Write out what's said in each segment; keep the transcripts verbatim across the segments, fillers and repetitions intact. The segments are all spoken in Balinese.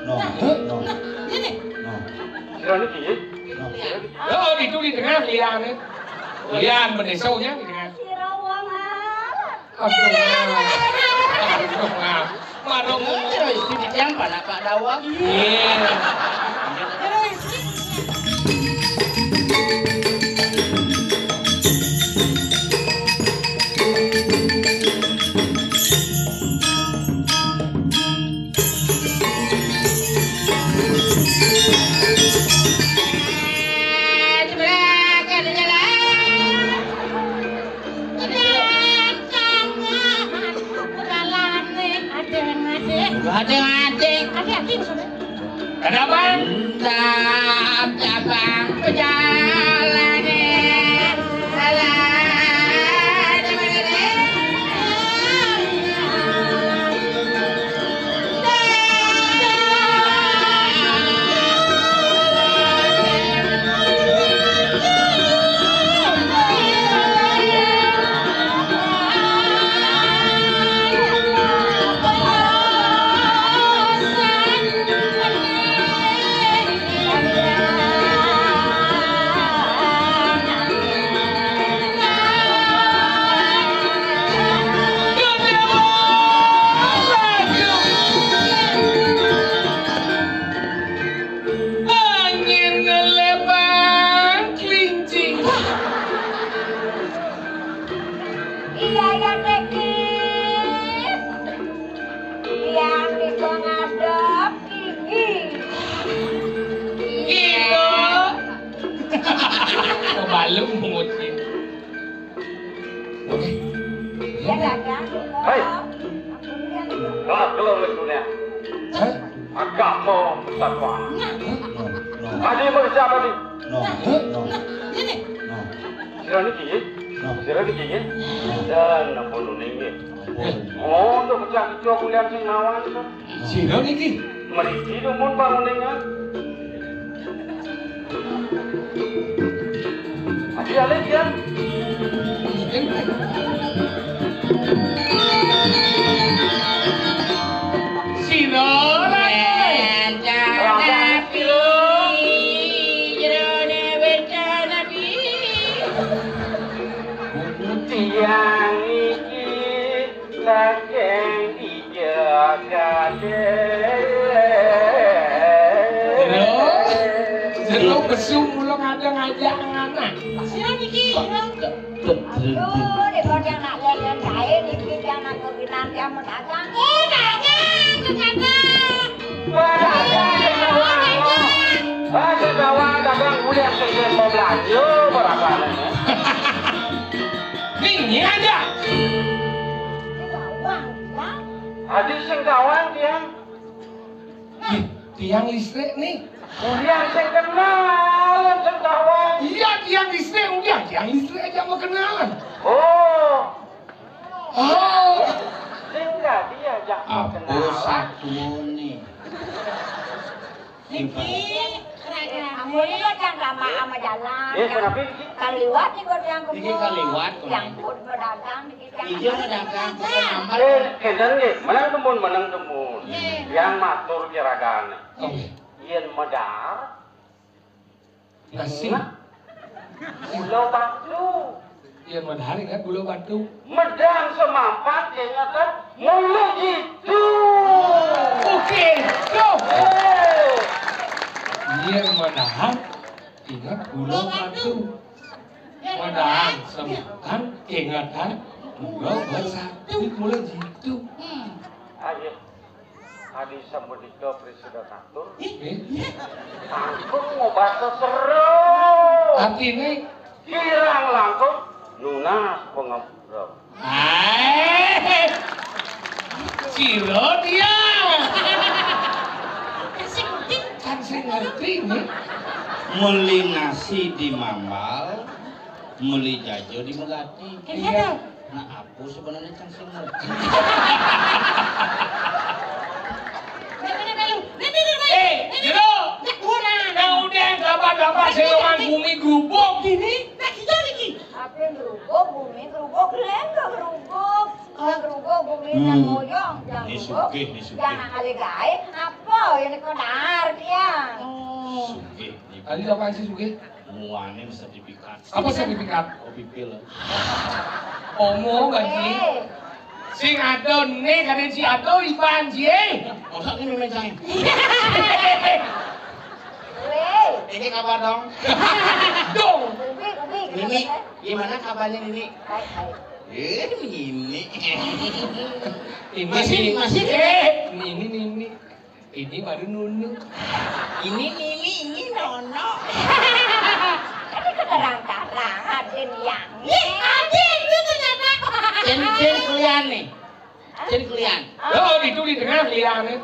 No, no, no. Sira niki nggih? No. Oh, itu di tengah liane. Lian bendesanya di tengah. Sira wong alah. Astagfirullah. Astagfirullah. Marung. Terus titiang panak Pak Dawang. Iya. Ade-ade. Kenapa? Mantap, abang pejalan. Alah. Angin ngelebang kelincing. Iya, iya, Tekis. Yang bisa ngadep tinggi. Iya. Kebalem mutnya. Iya, Dadang. Hei. Keluar, keluar dari dunia. Hah? Agama persatuan. Hah? No, no. Adi mau siapa nih? No, no. No. Sira niki nggih? No. Sira niki nggih? No. Dan ampun uning nggih. Ampun. Oh, untuk pecah kecil kuliah sing nawang to. Sira niki? Mriki dumun banguningan. Adi alit ya. Sira Raden. Tiang iki saking Jero, jero besu mula ngajak anak. Sira niki. Aduh, dipun yang nak yen-yen bae niki yang nak kewinan yang mendagang. Eh, dagang, dagang. Wah, dagang, dagang. Wah, dagang, dagang, udah sing mau belanja, berapa nih? Ning, ini aja. Adi sing tawang tiang. Ih, tiang listrik nih. Tiang sing kenal sing tawang. Iya, tiang listrik, udah tiang listrik aja mau kenalan. Oh. Oh. Sing tadi aja mau kenalan. Aku satu nih. Niki, ampun, ini kan yang sama, sama jalan. Iya, yang kenapa ini? Kan liwat nih, kok yang iki kan liwat, yang pun pedagang. Iya, menang kampung nambal. Eh, kenten nggih, menang temun, menang temun. Nggih. Yang matur kiragane. Nggih. Yen medar. Kasih. Nah, gula batu. Yen medar ingat gula batu. Medang semampat ingat kan? Mulu gitu. Oke, tuh. Eh. Yen medar ingat gula batu. Padahal semangat keingetan mula bersatu mula jitu. Hmm. Ayo, adi sapunika Presiden atur. Eh? Tanggung ngobata seru. Artine kirang langkung nunas pangapura. Ae. Sira dia. Kan sing ngerti, nih. Meli nasi di Mambal, meli jajo di Megati. Iya. Nah, apa sebenarnya cang sing ngerti? Eh, Jero. Nah, udah, gampang-gampang, sing orang bumi gubuk. Gini, nah, kita lagi. Apa yang gerubuk, bumi gerubuk, geleng gak gerubuk. Kalau gerubuk, bumi yang ngoyong, yang gerubuk, yang nang ale gawe, apa yang Tadi apa sih, Sugi? Muaning sertifikat. Apa sertifikat? Kopi pil. Omong, Bang Ji. Sing ado né, kadén si ado Ipan Ji, eh. Masa ini memang saya? Ini kabar dong. Dong. Ubi, Ubi, Nini, gimana kabarnya Nini? Baik, baik. Eh, Nini. Ini masih, masih, eh, Nini, Nini. Ini baru Nunu. Ini Nini, ini Nono. Ini keterang-terang, adin yang. Ih, adin itu ternyata. Cén, cén kuliah nih. Cén kuliah. Oh, itu di tengah kuliah nih.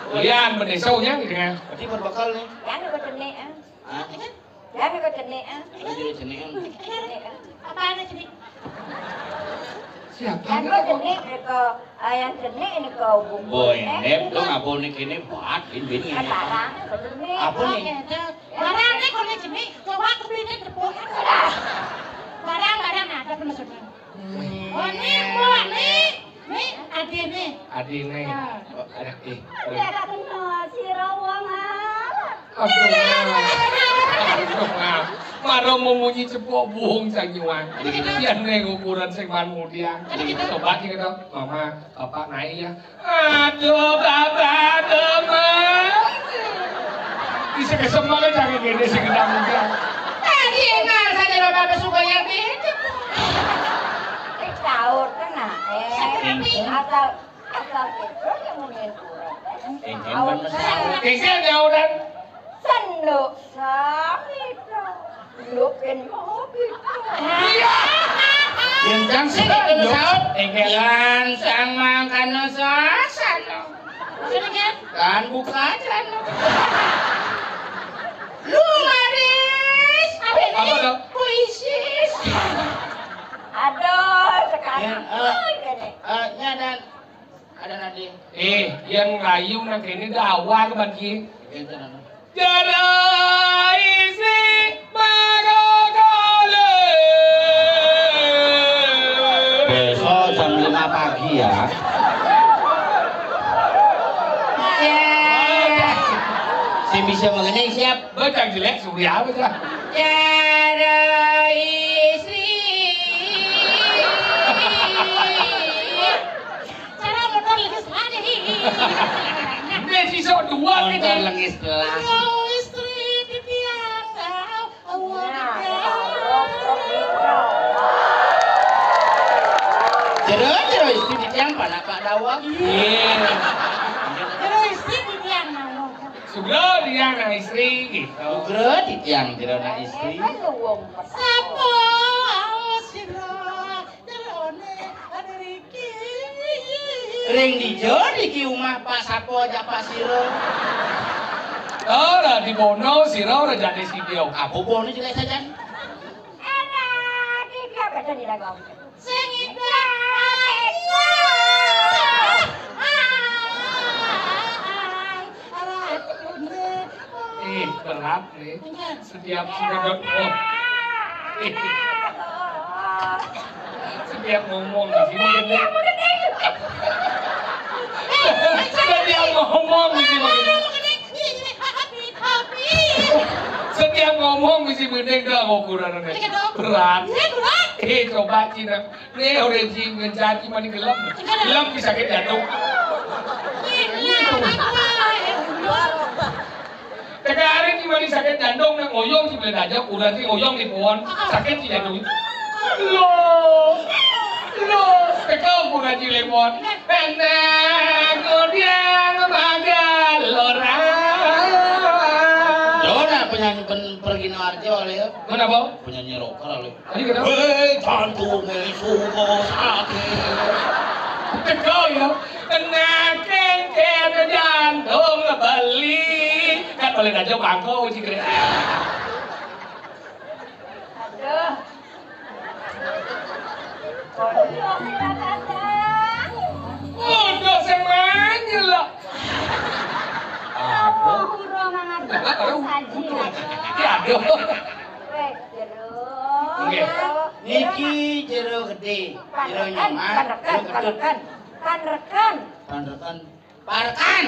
Kuliah, bendesanya di tengah. Berarti berbekal nih. Yang ikut jenik, ah. Hah? Yang ikut jenik, ah. Ada jenik-jenik, kan? Jenik, ah. Apa ada jenik? Siapa? Yang ikut jenik, mereka, ah, yang jenik ini kau bumbu. Boy, eh, Nep, dong, apa nih kini buat, bin, bin, ini. Apa nih? Oke, tuh. Barang nih, kalau jenik, coba aku beliin tepung. Barang, barang ada, belum sudah. Hmm. Oh, nih, Bu, nih. Nih, adine. Adine. Ah. Oh, ada, eh. Ada, ada kenal, si Rawang, ah. Aduh, Mak. Aduh, Mak. Maro memunyi cepok buung sanyuan. Yan ning ukuran sing man mudiang. Coba iki to, Mama, Bapak naik ya. Aduh, Bapak, Mama. Bisa kesemangat jangan gini sing gedang mudiang. Tadi enggak saja Bapak suka yang beda. Eh, caur tenang, eh. Asal, asal gitu yang mungkin kurang. Engkén bener saur. Engkén nyauran. Senduk sami to. Lupin mau gitu. Iya. Yén cang sing kena saut. Engkén. Yén cang mangkana sasana. Kan buka aja no. Lu manis. Apa to? Puisis. Aduh, sekarang. Ya, eh, eh, nya dan ada nanti. Eh, yang rayu nang kene dawar, Bang Ji. Jero isi magogole. Besok jam lima pagi ya. Ya. Sing bisa mengenai siap. Bocah jelek, Surya, bocah. Jero isi. Cara motor lengis lah nih. Ini sisok dua nih. Motor lengis lah. Jero istri titiang, Allah. Nah, Allah. Jero, jero istri titiang, panak Pak Dawang. Iya. Jero istri titiang, Allah. Sugro dia anak istri gitu. Sugro titiang jero anak istri. Sapa sira jerone ada riki? Ring dija riki umah Pak sapa jak Pak sira? Ora dibono sira ora jane sida. Apa bono jelek sajan? Enak, iki apa tadi lagu? Sing indah. Eh, berat nih. Setiap sudut, oh. Setiap ngomong di sini gini. Setiap ngomong di sini gini. Setiap ngomong mesti mending dah ukuran berat. Eh, coba Cina. Nih, udah ji ngejar gimana gelem. Gelem bisa sakit jantung. Sekarang gimana sakit jantung nang ngoyong si belum aja, udah si ngoyong di pohon. Sakit si jantung. Lo. Lo. Teka ukuran si lepon. Enak, kemudian magal orang. Lo nak penyanyi pen-, pergi no Arjo, le. Kenapa? Penyanyi rocker, le. Tadi kenapa? Weh, jantung suka sakit. Teko ya. Kena kengker jantung beli. Kan boleh aja bangko uji keren. Aduh. Udah sing manyen lo. Apa? Saji. Ya, aduh. Weh, jero. Nggih. Niki jero gedhe, jero nyoman, jero gedhe. Panreken, panreken. Panreken. Panreken.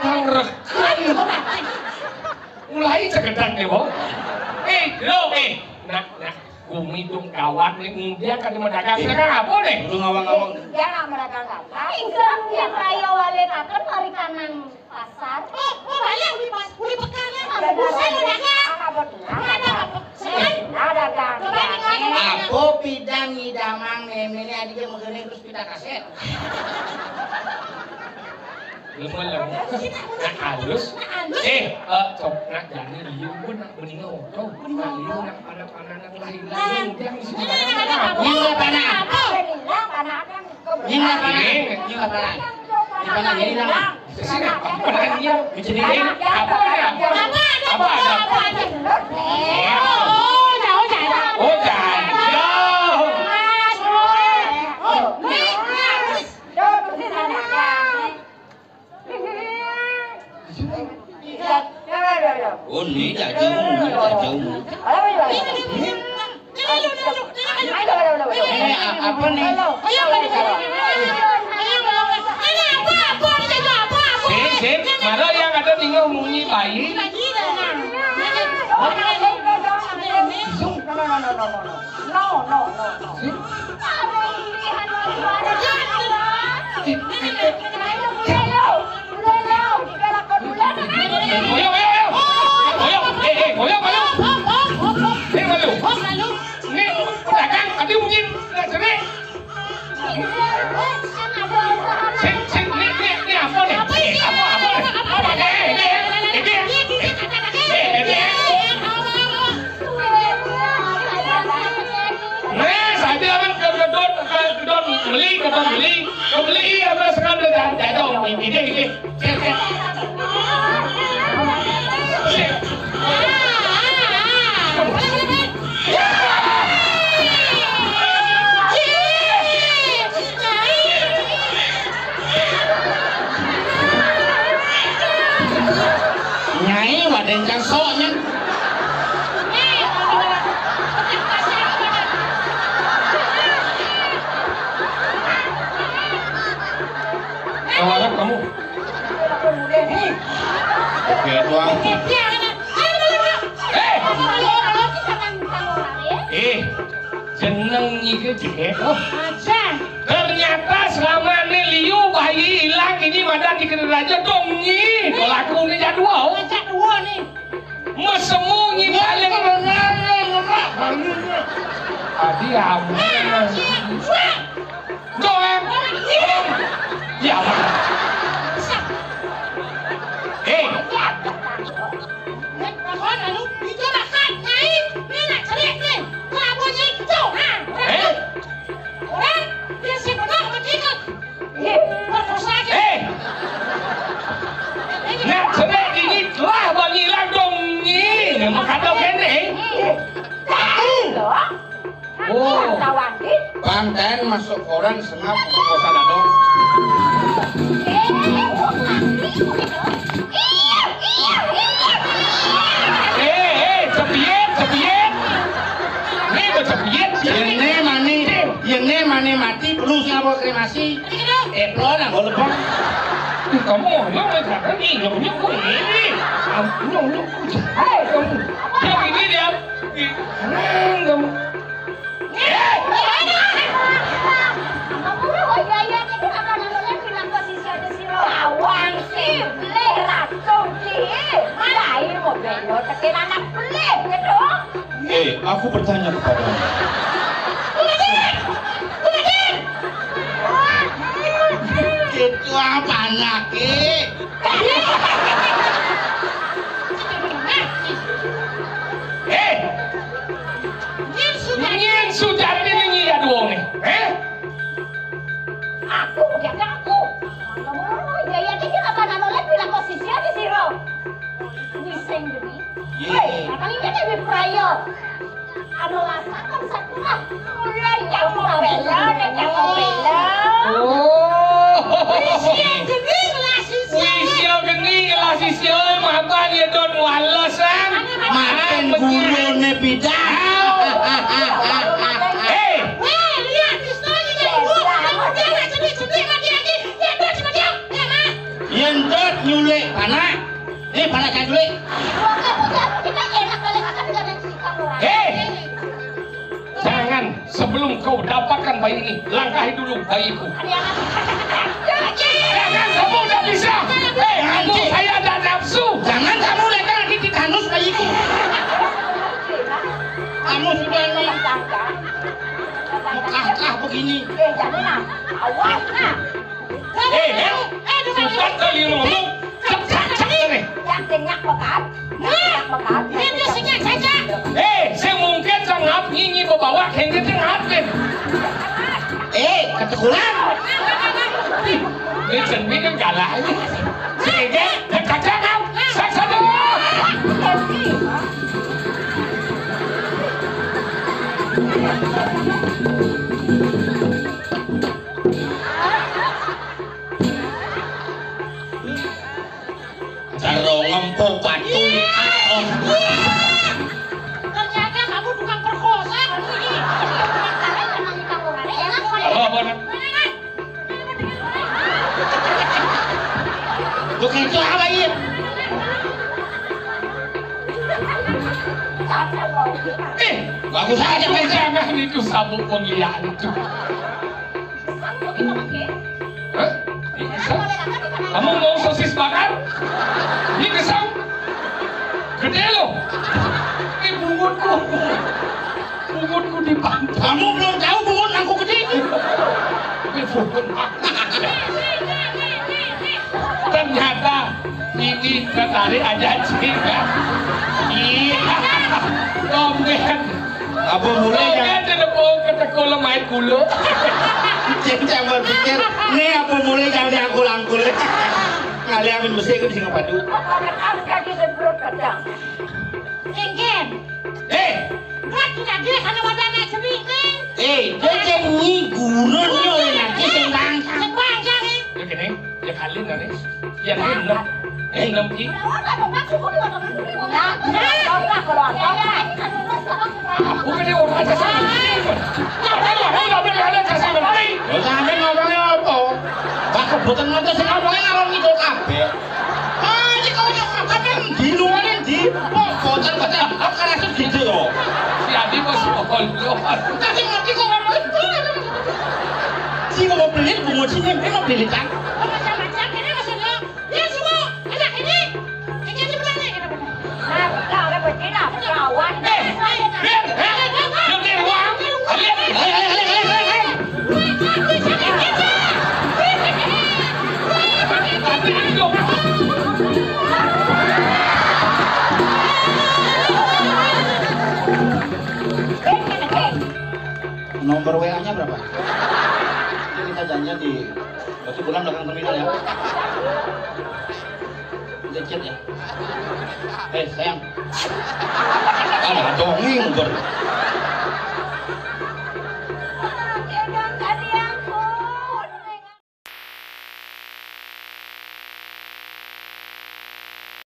Panreken. Mulai Ai, cegedeg nih, Bu. Eh, lo, eh. Nak, nak, gumi dong gawat nih, ngudiang kada madagang. Dagang apa nih? Udah ngawang-ngawang. Jangan madagang apa? Iseng ya, kaya walekaken mari kanang pasar. Oh, oh, balik di pas, di pekan ya. Ada dagang. Ada dagang. Ada dagang. Apa pidang ngidamang memene adike megene terus pita kaset. Lemah, lemah. Nak halus. Nak halus. Eh, eh, cok, nak jani liu pun nak mendingan oto. Nak liu nak pada panah nak lain. Lain. Yang sini. Ini apa nak? Ini apa nak? Ini apa nak? Ini apa nak? Ini apa nak? Ini apa nak? Sini, apa nak? Ini apa nak? Apa ada? Apa ada? Apa ada? Oh, jauh, jauh. Oh, jauh. Aduh. Oh, ini. Oh, ini jauh, ini jauh. Ini a-, apa nih? Sip, sip. Mana yang ada tinggal munyi bayi? No, no, no, no, no, no. No, no, no, no. Ayo, ayo, ayo. Ayo, eh, eh, ayo, ayo. Eh, ayo. Ini pedagang, tadi mungkin nggak sini. Sing, sing, ini, ini, ini apa nih? Apa, apa, apa? Apa, eh, eh, eh, eh, eh, eh, eh. Nah, saya bilang kan ke, ke don, ke, ke don beli, ke don beli, ke beli apa sekarang udah jatuh, ini, ini. Nyai, wadah ingkang sok, nyen. Tawaran kamu. Oke, tuang. Eh, eh, jeneng iki, Dek. Oh, ajan. Ternyata selama ini liu bayi hilang ini madan di Kediraja dong nyi. Pelaku ini jadwal. Jadwal nih. Mesemu nyi paling. Tadi aman. Doang. Ya, Bang. Eh. Nek bakon anu, itu makan, Nyai. Ini nak cerit nih. Kelabu Nyai itu. Nah, orang. Eh? Orang, dia sih benar begitu. Ih, perkosa aja. Eh. Nak cerit ini telah bang hilang dong ni. Nama kata kene. Ih. Tahu. Oh. Panten masuk koran sengap perkosa dadong. Eh, eh, cepiet, cepiet. Ini mau cepiet. Yene mane, yene mane mati perlu sing apa kremasi. Eplon anggo lebok. Ih, kamu, lo main apa nih? Lo nyukur ini. Kamu, lo, lo, hei, kamu. Dia ini dia. Ih, kamu. Lawang si blih racun ki. Lair mau belo tekan anak blih gitu. Eh, aku bertanya kepadamu. Itu apa anak ki? Eh, Yen Sujati ning iya duwunge, eh? Aku, udah aku. Oh, iya, iya, iki apa namanya bilang posisi aja sih, Ro? Wiseng geni. Iya. Woi, apa ini nih, Wiprayo? Anu lasakan satu lah. Oh, iya, iya, mau bela, ada yang mau bela. Oh. Wiseng geni, lah, sisi. Wis ya geni lah sisya mapan ya don walesan. Maten gurune bidang. Hei. Yen dot nyulik anak, Pada saya dulu. Kita enak kali makan dengan si kamu. Hei! Jangan, sebelum kau dapatkan bayi ini, langkahi dulu bayiku. Jangan, kamu udah bisa. Hei, kamu, saya ada nafsu. Jangan kamu letakkan di anus bayiku. Kamu sudah mau mekah-mekah begini. Eh, jangan. Awas, nah. Eh, eh, sudah kali ngomong, cek, cek, cek, nih. Yang denyak bekat, yang denyak bekat. Ini dia senyap saja. Eh, sing mungkin sing ngap nginyi bebawa, kengke sing ngapin. Eh, keteguran. Ini cermin kan kalah ini. Sing ngap, cek, cek, cek, ngap. Sak, sak, sak. Karo ngempuk batu. Ternyata kamu tukang perkosa, kamu ini. Apa, apa, apa? Lu kayak itu apa, iya? Eh, bagus aja, jangan itu sabuk penglian itu. Hah? Ini kesang. Kamu mau sosis bakar? Ini kesang. Gede loh. Ini bungutku. Bungutku di pantat. Kamu belum tahu bungut aku gede. Ini bungut aku. Ternyata ini tertarik aja, Cing. Iya. Tomben. Apa mulai? Tomben, telepon ke teko lemai kulo. Cing, saya berpikir, nih apa mulai jangan diangkul-angkul. Ngalih amin mesti ke sing padu. Angkat di semprot kadang. Engken. Eh, lagi-lagi sana wadana jemine. Eh, dia jenengi gurun yo lagi sing bangsa. Sing bangsa, eh. Ya kene, ya kalin, Ris. Ya kalin, nah. Eh, nempi. Aku kene ora aja sing ngerti. Ora, ora, ora, ora aja sing ngerti. Lho, sampeyan ngomongnya apa? Lah, kebutuhan ngono sing ngomongnya ngarang ngidul kabeh. Ah, iki kok nyok apa ndi luwene ndi? Kok bocor-bocor kok kerasuk gitu yo. Si Adi kok sih kok lu. Tapi ngerti kok ngomong itu. Si mau beli bungut sini, dia mau beli kan? Macam-macam ini maksudnya. Ya semua, anak ini. Ini aja benar nih, kita benar. Nah, kita oleh betina, perawan. Eh, eh, eh, eh, eh, eh, eh, eh, eh, eh, eh. Nomor W A-nya berapa? Ini kita janjian di, berarti pulang belakang terminal ya. Kita chat ya. Eh, sayang. Ada dongeng ber.